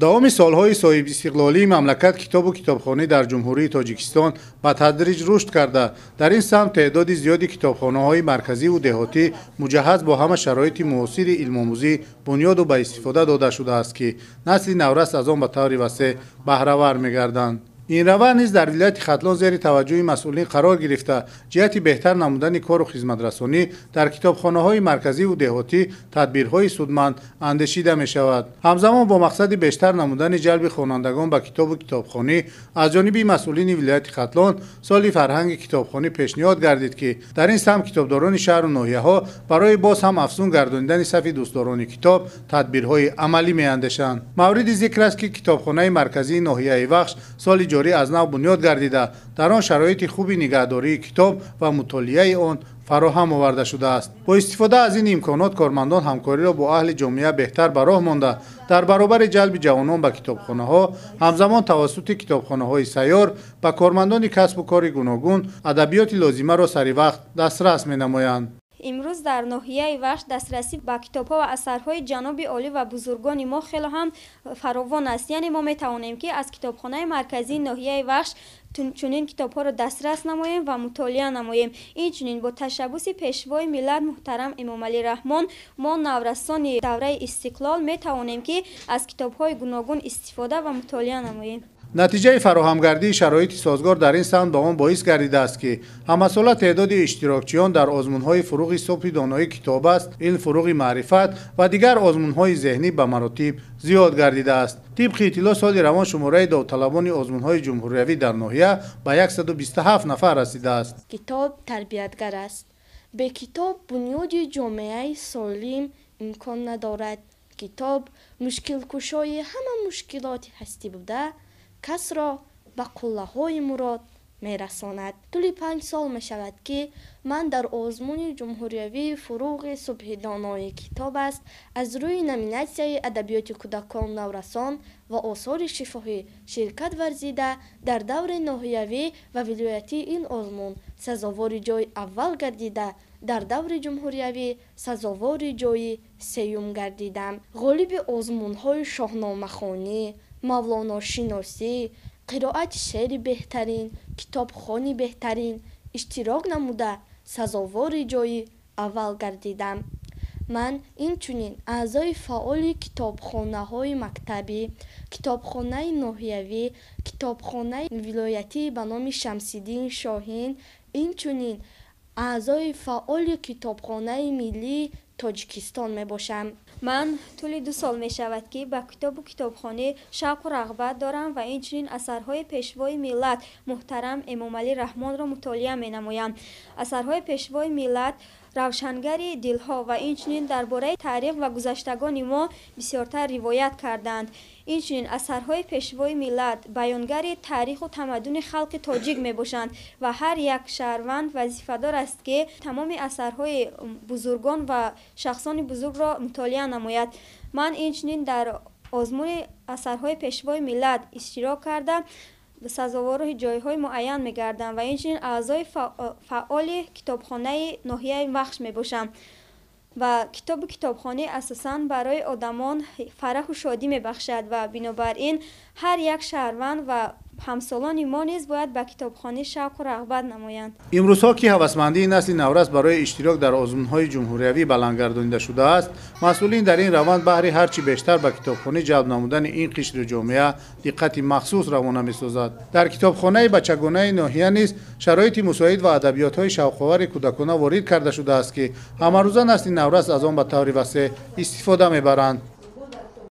Давоми солҳои соҳибистиқлолии мамлакат китобу китобхонӣ дар Ҷумҳурии Тоҷикистон ба тадриҷ рушд карда, дар ин самт теъдоди зиёди китобхонаҳои марказиву деҳотӣ муҷаҳҳаз бо ҳама шароити муосири илмомӯзӣ бунёду ба истифода дода шудааст, ки насли наврас аз он ба таври васеъ баҳравар мегарданд. Ин раванд низ дар вилояти Хатлон зери таваҷҷӯҳи масъулин қарор гирифта, ҷиҳати беҳтар намудани кору хизматрасонӣ дар китобхонаҳои марказиву деҳотӣ тадбирҳои судманд андешида мешавад. Ҳамзамон бо мақсади бештар намудани ҷалби хонандагон ба китобу китобхонӣ аз ҷониби масъулини вилояти Хатлон соли фарҳанги китобхонӣ пешниҳод гардид, ки дар ин самт китобдорони шаҳру ноҳияҳо барои боз ҳам афзун гардонидани сафи дӯстдорони китоб тадбирҳои амалӣ меандешанд. Мавриди зикр аст, ки китобхонаи марказии ноҳияи Вахш соли ҷорӣ аз нав бунёд гардида, дар он шароити хуби нигаҳдории китоб ва мутолиаи он фароҳам оварда шудааст. Бо истифода аз ин имконот кормандон ҳамкориро бо аҳли ҷомеа беҳтар ба роҳ монда, дар баробари ҷалби ҷавонон ба китобхонаҳо, ҳамзамон тавассути китобхонаҳои сайёр ба кормандони касбу кори гуногун адабиёти лозимаро саривақт дастрас менамоянд. Имрӯз дар ноҳияи Вахш дастрасӣ ба китобҳо ва асарҳои ҷаноби олӣ ва бузургони мо хеле ҳам фаровон аст. Яъне мо метавонем, ки аз китобхонаи марказии ноҳияи Вахш чунин китобҳоро дастрас намоем ва мутолиа намоем. Инчунин бо ташаббуси Пешвои миллат муҳтарам Эмомалӣ Раҳмон мо наврасони давраи истиқлол метавонем, ки аз китобҳои гуногун истифода ва мутолиа намоем. Натиҷаи фароҳамгардии шароити созгор дар ин самт ба он боис гардидааст, ки ҳамасола теъдоди иштирокчиён дар озмунҳои «Фуруғи субҳи доноӣ китоб аст», «Илм фуруғи маърифат» ва дигар озмунҳои зеҳнӣ ба маротиб зиёд гардидааст. Тибқи иттилоъ, соли равон шумораи довталабони озмунҳои ҷумҳуриявӣ дар ноҳия ба 127 нафар расидааст. Китоб тарбиятгар аст. Бе китоб бунёди ҷомеаи солим имкон надорад. Китоб мушкилкушои ҳама мушкилоти ҳастӣ буда, касро ба қуллаҳои мурод мерасонад. Тӯли 5 сол мешавад, ки ман дар озмуни ҷумҳуриявии «Фуруғи субҳи донои китоб аст» аз рӯи номинатсияи адабиёти кӯдакон, наврасон ва осори шифоҳӣ ширкат варзида, дар даври ноҳиявӣ ва вилоятии ин озмун сазовори ҷои аввал гардида, дар даври ҷумҳуриявӣ сазовори ҷои сеюм гардидам. Ғолиби озмунҳои шоҳномахонӣ, мавлоношиносӣ, қироати шеъри беҳтарин, китобхони беҳтарин иштирок намуда, сазовори ҷои аввал гардидам. Ман инчунин аъзои фаъоли китобхонаҳои мактабӣ, китобхонаи ноҳиявӣ, китобхонаи вилоятӣ ба номи Шамсиддин Шоҳин, инчунин аъзои фаъоли Китобхонаи миллии Тоҷикистон мебошам. Ман тӯли 2 сол мешавад, ки ба китобу китобхонӣ шавқу рағбат дорам ва инчунин асарҳои Пешвои миллат муҳтарам Эмомалӣ Раҳмонро мутолиа менамоям. Асарҳои Пешвои миллат равшангари дилҳо ва инчунин дар бораи таърих ва гузаштагони мо бисёртар ривоят карданд. Инчунин асарҳои Пешвои миллат баёнгари таъриху тамаддуни халқи тоҷик мебошанд ва ҳар як шаҳрванд вазифадор аст, ки тамоми асарҳои бузургон ва шахсони бузургро мутолиа намояд. Ман инчунин дар озмуни асарҳои Пешвои миллат иштирок карда, сазовори ҷойҳои муайян мегардам ва инчунин аъзои фаъоли китобхонаи ноҳияи Вахш мебошам. Ва китобу китобхонӣ асосан барои одамон фараҳу шодӣ мебахшад ва бинобар ин ҳар як шаҳрванд ва ҳамсолони мо низ бояд ба китобхонӣ шавқу рағбат намоянд. Имрӯзҳо, ки ҳавасмандии насли наврас барои иштирок дар озмунҳои ҷумҳуриявӣ баланд гардонида шудааст, масъулин дар ин раванд баҳри ҳар чӣ бештар ба китобхонӣ ҷалб намудани ин қишри ҷомеа диққати махсус равона месозад. Дар китобхонаи бачагонаи ноҳия низ шароити мусоид ва адабиётҳои шавқовари кӯдакона ворид карда шудааст, ки ҳамарӯза насли наврас аз он ба таври васеъ истифода мебаранд.